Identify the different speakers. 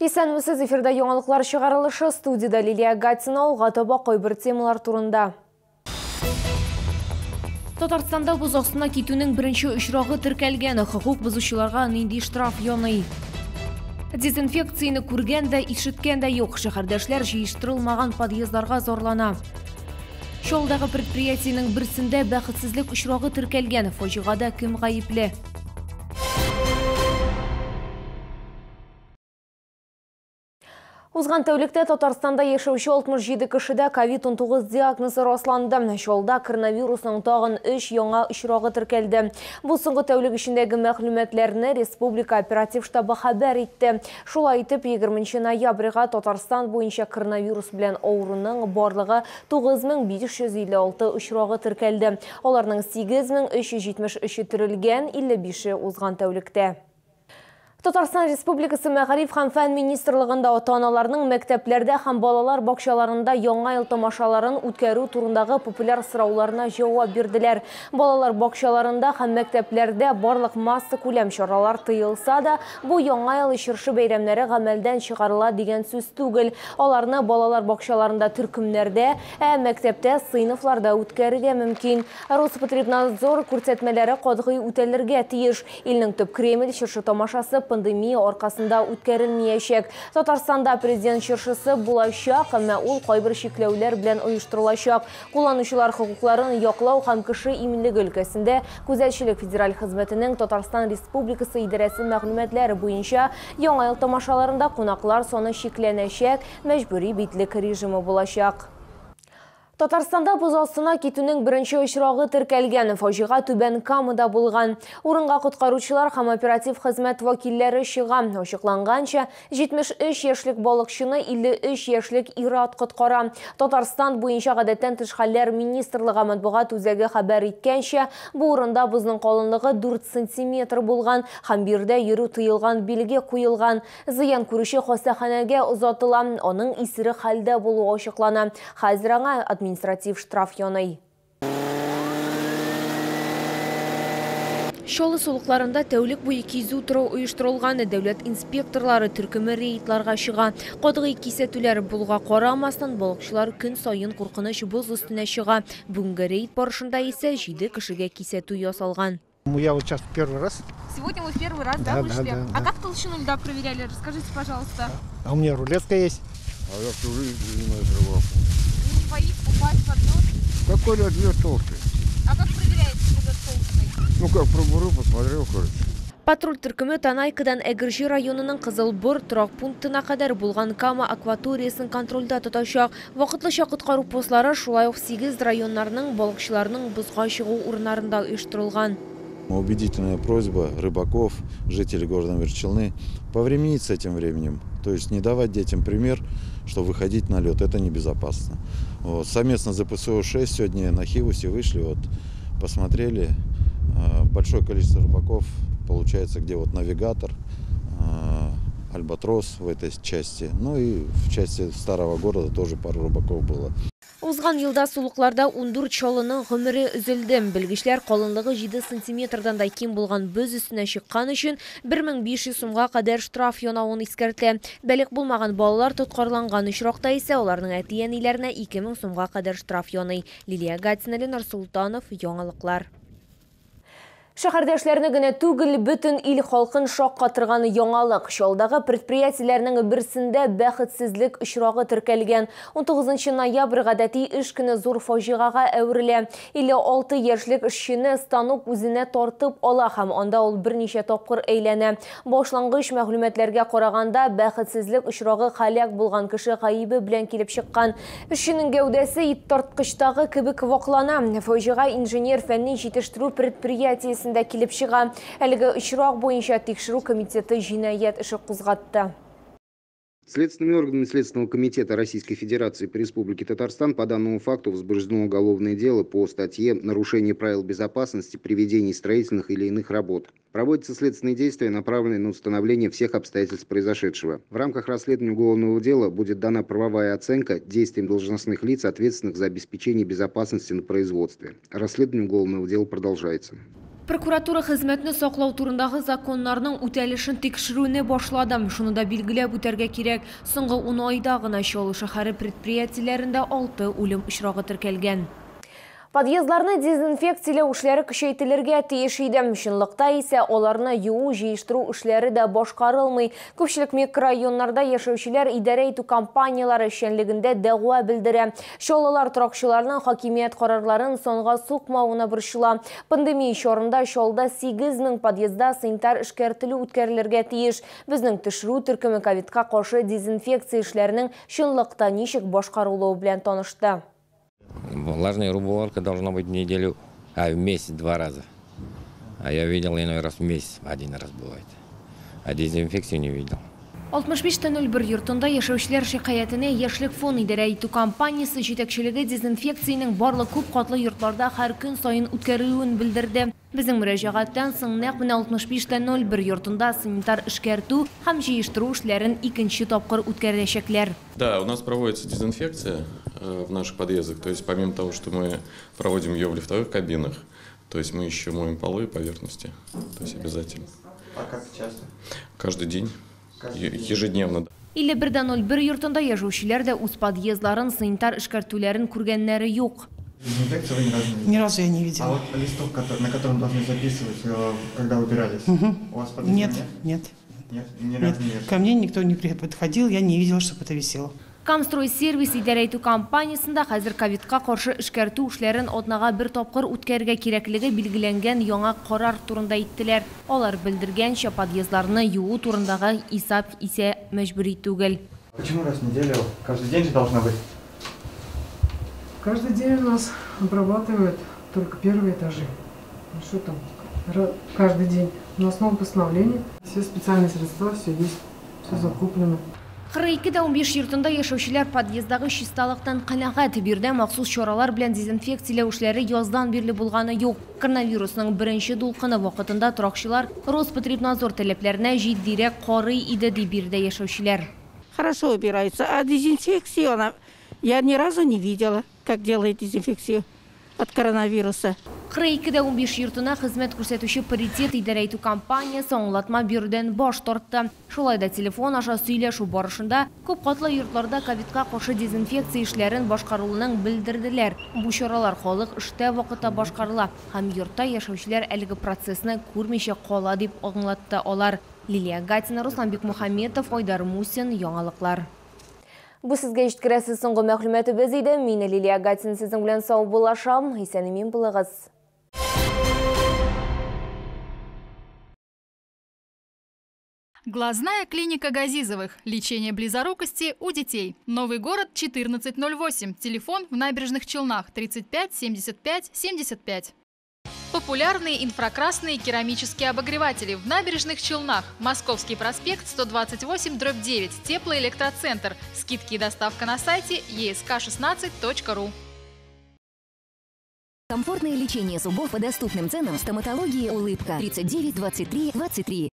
Speaker 1: Исәнмесез, эфирда яңалыклар чыгарылышы, студияда Лилия Гатина, алга таба кайбер темалар турында. Татарстанда боз астына китүнең беренче очрагы теркәлгән. Хокук бозучыларга нинди штраф яный? Дезинфекцияне күргән дә, ишеткән дә юк. Шәһәрдәшләр җыештырылмаган подъездларга зарлана. Чаллыдагы предприятиенең берсендә бәхетсезлек очрагы теркәлгән. Фаҗигада кем гаепле? Узган тәүлектә Татарстанда яшәүче 67 кешедә ковид-19 диагнозы расланды. Чаллыда коронавирусның тагын 3 яңа очрагы теркәлде. Бу соңгы тәүлек эчендәге мәгълүматларны Республика оператив штабы хәбәр итте. Шулай итеп, 20 ноябрьгә Татарстан буенча коронавирус белән авыруның барлыгы 9556 очрагы теркәлде. Аларның 8373 терелгән, 55-е узган тәүлектә. Татарстан Республикасы Мәгариф һәм фән министрлыгында ата-аналарның мәктәпләрдә һәм балалар бакчаларында яңа ел тамашаларын үткәрү турындагы популяр сорауларына җавап бирделәр. Балалар бакчаларында һәм мәктәпләрдә барлык масса күләм чаралар тыелса да, бу яңа ел чыршы бәйрәмнәре гамәлдән чыгарыла дигән сүз түгел. Аларны балалар бакчаларында төркемнәрдә, ә мәктәптә сыйныфларда үткәрергә мөмкин. Роспотребнадзор күрсәтмәләре катгый үтәлергә тиеш. Илнең төп Кремль чыршы тамашасы пандемия аркасында үткәрелмәячәк. Татарстанда президент чыршысы булачак, әмма ул кайбер чикләүләр белән оештырылачак. Кулланучылар хокукларын яклау һәм кеше иминлеге өлкәсендә Күзәтчелек федераль хезмәтенең Татарстан Республикасы идарәсе мәгълүматлары буенча яңа ел тамашаларында кунаклар саны чикләнәчәк, мәҗбүри битлек режимы булачак. Татарстанда боз астына китүнең беренче очрагы теркәлгән. Фаҗига Түбән Камада булган. Урынга коткаручылар һәм оператив хезмәт вәкилләре чыга. Ачыкланганча, 73 яшьлек балыкчыны 53 яшьлек ир-ат коткара. Татарстан буенча гадәттән тыш хәлләр министрлыгы матбугат үзәге хәбәр иткәнчә, бу урында бозның калынлыгы 4 сантиметр булган һәм биредә йөрү тыелган билге куелган. Зыян күрүче хастаханәгә озатыла. Аның исерек хәлдә булуы ачыклана. Хәзер аңа административ штраф яный. Чаллы сулыкларында тәүлек буе кизү тору оештырылган. Дәүләт инспекторлары төркеме рейдларга чыга. Катгый кисәтүләр булуга карамастан, балыкчылар көн саен куркыныч боз өстенә чыга. Бүгенге рейд барышында исә 7 кешегә кисәтү ясалган.
Speaker 2: Я вот сейчас первый раз.
Speaker 3: Сегодня вы первый раз, да, вышли? Да, да. А как толщину льда проверяли? Расскажите, пожалуйста.
Speaker 2: А у меня рулетка есть.
Speaker 4: А я всю жизнь занимаюсь рыбалкой.
Speaker 3: Не боитесь упасть под лед?
Speaker 4: Какой лед? Лед толстый.
Speaker 3: А как проверяете, что лед толстый?
Speaker 4: Ну как, пробурил, посмотрел, короче.
Speaker 1: Патруль төркеме Танайкадан Әгерҗе районының Кызылбор торак пунктына кадәр булган Кама акваториясын контрольдә тотачак. Вакытлыча коткару постлары шулай ук 8 районнарның балыкчыларның бозга чыгу урыннарында оештырылган.
Speaker 5: Убедительная просьба рыбаков, жителей города Челны, повременить с этим временем. То есть не давать детям пример, что выходить на лед, это небезопасно. Вот. Совместно с ЗПСО-6 сегодня на Хивусе вышли, вот, посмотрели. Большое количество рыбаков, получается, где вот навигатор, Альбатрос в этой части. Ну и в части старого города тоже пару рыбаков было.
Speaker 1: Узган елда сулыкларда 14 чаллының гомере өзелде. Белгечләр калынлыгы 7 сантиметрдан да ким булган боз өстенә чыккан өчен 1500 сумга кадәр штраф янавын искәртә. Балигъ булмаган балалар тоткарланган очракта исә аларның әти-әниләренә 2000 сумга кадәр штраф яный. Лилия Гатина, Ленар Султанов, яңалыклар. Шәһәрдәшләрне генә түгел, бөтен ил халкын шаккатырган яңалык. Чаллыдагы предприятиеләрнең берсендә бәхетсезлек очрагы теркәлгән. 19 ноябрь гадәти эш көне зур фаҗигага әверелә. 56 яшьлек эшчене станок үзенә тартып ала һәм анда ул берничә тапкыр әйләнә. Башлангыч мәгълүматларга караганда, бәхетсезлек очрагы һәлак булган кеше гаебе белән килеп чыккан. Эшченең гәүдәсе ит тарткычтагы кебек ваклана. Фаҗига инженер фәнни җитештерү предприятиесендә килеп чыга. Әлеге очрак буенча тикшерү комитеты җинаять эше кузгатты.
Speaker 6: Следственными органами Следственного комитета Российской Федерации по Республике Татарстан по данному факту возбуждено уголовное дело по статье «Нарушение правил безопасности при ведении строительных или иных работ». Проводятся следственные действия, направленные на установление всех обстоятельств произошедшего. В рамках расследования уголовного дела будет дана правовая оценка действиям должностных лиц, ответственных за обеспечение безопасности на производстве. Расследование уголовного дела продолжается.
Speaker 1: Прокуратура хезмәтне саклау турындагы законнарның үтәлешен тикшерүне башлады. Шуны да билгеләп үтәргә кирәк. Соңгы 10 айда гына Чаллы шәһәре предприятиеләрендә 6 үлем очрагы теркәлгән. Подъездларны дезинфекцияләү эшләре көчәйтелергә тиеш иде. Чынлыкта исә аларны юу, җыештыру эшләре дә башкарылмый. Күпчелек микрорайоннарда яшәүчеләр идарә итү компанияләре эшчәнлегендә дәгъва белдерә. Чаллылар торакчыларның хакимият карарларын санга сукмавына борчыла. Пандемия чорында Чаллыда 8000 подъездда санитар эшкәртелү үткәрелергә тиеш. Безнең төшерү төркеме ковидка каршы дезинфекция эшләренең чынлыкта ничек башкарылуы белән танышты.
Speaker 7: Влажная уборка должна быть в неделю, а в месяц 2 раза. А я видел иной раз в месяц, 1 раз бывает. А дезинфекцию не видел.
Speaker 1: 65.01 йортында яшәүчеләр шикаятенә Яшьлек фон идарә итү компаниясе җитәкчелеге дезинфекциянең барлык күп катлы йортларда һәр көн саен үткәрелүен белдерде. Безнең мөрәҗәгатьтән соң нәкъ менә 65.01 йортында санитар эшкәртү һәм җыештыру эшләрен икенче тапкыр үткәрәчәкләр.
Speaker 8: Да, у нас проводится дезинфекция в наших подъездах. То есть помимо того, что мы проводим ее в лифтовых кабинах, то есть мы еще моем полы и поверхности. То есть обязательно.
Speaker 9: А как часто?
Speaker 8: Каждый день. Ежедневно.
Speaker 1: 51.01 йортында яшәүчеләр дә үз подъездларын санитар эшкәртүләрен күргәннәре юк.
Speaker 9: Дезинфекцию вы ни разу не видели?
Speaker 10: Ни разу я не видела.
Speaker 9: А вот листок, на котором должны записывать, когда убирались, у вас подъезд?
Speaker 10: Нет, нет.
Speaker 9: Нет, ни разу не видела.
Speaker 10: Ко мне никто не подходил, я не видела, чтобы это висело.
Speaker 1: Камстройсервис идарә итү компаниясендә хәзер ковидка каршы эшкәртү эшләрен атнага бер тапкыр үткәрергә кирәклеге билгеләнгән яңа карар турында әйттеләр. Алар белдергәнчә, подъездларны юу турындагы исәп исә мәҗбүри түгел.
Speaker 9: Почему раз в неделю? Каждый день же должно быть.
Speaker 11: Каждый день у нас обрабатывают только первые этажи. Ну что там? Каждый день. У нас новое постановление. Все специальные средства, все есть, все закуплено.
Speaker 1: 42.15 йортында яшәүчеләр подъездагы чисталыктан канәгать. Биредә махсус чаралар белән дезинфекцияләү эшләре яздан бирле булганы юк. Коронавирусның беренче дулкыны вакытында торакчылар Роспотребнадзор таләпләренә җитдирәк карый иде, ди биредә яшәүчеләр.
Speaker 12: Хорошо убирается, а дезинфекцию она я ни разу не видела, как делает дезинфекцию от коронавируса.
Speaker 1: 42.15 йортына хезмәт күрсәтүче паритет идарә итү компаниясе аңлатма бирүдән баш тартты. Шулай да телефон аша сөйләшү барышында күп катлы йортларда ковидка каршы дезинфекция эшләрен башкарылуын белдерделәр. Бу чаралар халык эштә вакытта башкарыла һәм йортта яшәүчеләр әлеге процессны күрмичә кала дип аңлатты алар. Лилия Гатина, Руслан Бикмухаметов, Айдар Мусин, Яңалыклар. Бу сезгә җиткерәсе соңгы мәгълүматыбыз иде. Мин Лилия Гатина сезнең белән саубуллашам. Исән-имин булыгыз.
Speaker 13: Глазная клиника Газизовых. Лечение близорукости у детей. Новый город 1408. Телефон в Набережных Челнах 35 75 75. Популярные инфракрасные керамические обогреватели в Набережных Челнах. Московский проспект 128/9. Теплоэлектроцентр. Скидки и доставка на сайте esk16.ru.
Speaker 14: Комфортное лечение зубов по доступным ценам в стоматологии «Улыбка» 39 23 23.